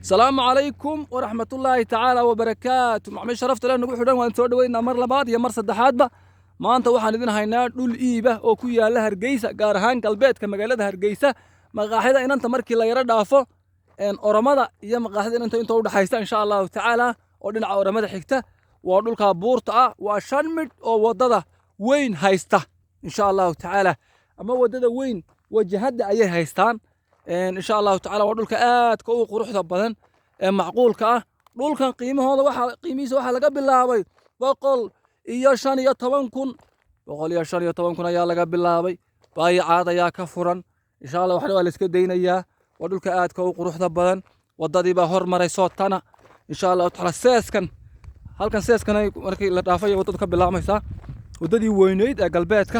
Asalaamu calaykum waraxmatullaahi tacaala wabarakaatu. Macmiil sharafta leh nagu xidhan, waan soo dhoweynaa mar labaad iyo mar saddexaadba. Maanta waxaan idin haynaa dhul iiba oo ku yaala Hargeysa, gaar ahaan galbeedka magaalada Hargeysa, maqaaxida Inanta markii la yaro dhaafo, Oromada iyo maqaaxida Inanta inta udhexaysa, insha Allahu tacaala, oo dhinaca Oromada xigta. Waa dhulka buurta ah, waa 5 midh oo wadada weyn haysta, insha Allahu tacaala, ama wadada weyn wajahadda ayay haystaan, insha Allahu tacaala. Waa dhulka aadka u quruxda badan ee macquulka ah. Dhulkan qiimahooda waxaa qiimihiisa waxaa laga bilaabay 115,000. 115,000 ayaa laga bilaabay. Baayacaad ayaa ka furan, insha Allah. Waxna waa la iska daynayaa. Waa dhulka aadka u quruxda badan. Wadadii baa hormaraysoo tana, insha Allahu tacaala. Seeskan halkan, seeskan markii la dhaafay waddadu ka bilaabmaysaa, waddadii weyneyd ee galbeedka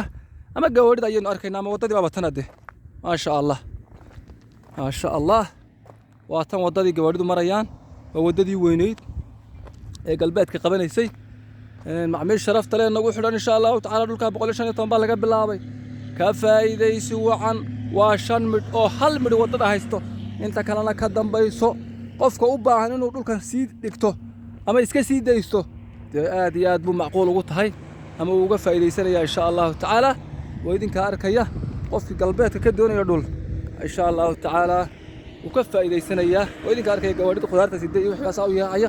ama gawaadhida ayaynu arkaynaa, ama waddadii baaba tana de. Maasha Allah, maasha Allah, waa tan waddadii gawaadhidu marayaan, waa waddadii weyneyd ee galbeedka qabanaysay. Macmiil sharafta leh nagu xidhan, insha Allahu tacaala, dhulkaa 115 baa laga bilaabay. Ka faa'iidaysi wacan. Waa 5 midh oo hal midh waddada haysto, inta kalena ka dambayso. Qofka u baahan inuu dhulkan sii dhigto ama iska sii daysto, dee aad iyo aad buu macquul ugu tahay ama uu uga faa'iidaysanaya, insha Allahu tacaala. Waa idinkaa arkaya. Qofkii galbeedka ka doonaya dhul, insha Allahu tacaala, wuu ka faa'iidaysanayaa. Waa idinka arkaya gawaadhida khudaarta sida iyo wixaasaa u yaacaya.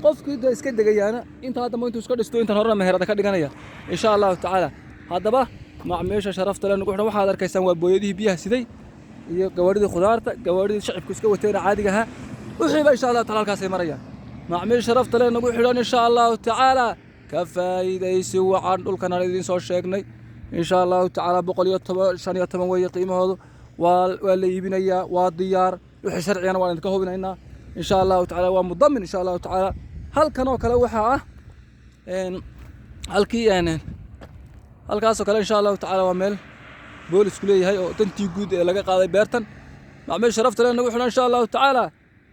Qofkii dee iska degayaana intaa dambe intuu iska dhisto, intan horena meherada ka dhiganaya, insha Allahu tacaala. Haddaba macmiisha sharafta leh nagu xidhan, waxaad arkaysaan waa booyadihii biyaha siday iyo gawaadhidii khudaarta, gawaadhidii shacibku iska wateena caadiga ahaa, wixiiba insha Allahu taala halkaasay marayaan. Macmiil sharafta leh nagu xidhan, insha Allahu tacaala, ka faa'iidaysi wacan. Dhulkan aan idiin soo sheegnay, insha Allahu tacaala, 115 weeye qiimahoodu. Waa la iibinayaa, waa diyaar. Wixii sharcigana waan idinka hubinaynaa, insha Allahu tacaala. Waa mudamin, insha Allahu tacaala. Halkan oo kale waxaa ah halkii halkaasoo kale, insha Allahu tacaala, waa meel boolisku leeyahay oo dantii guud ee laga qaaday beertan. Macmiil sharafta leh nagu xidhan, insha Allahu tacaala,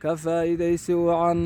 ka faa'iidaysi wacan.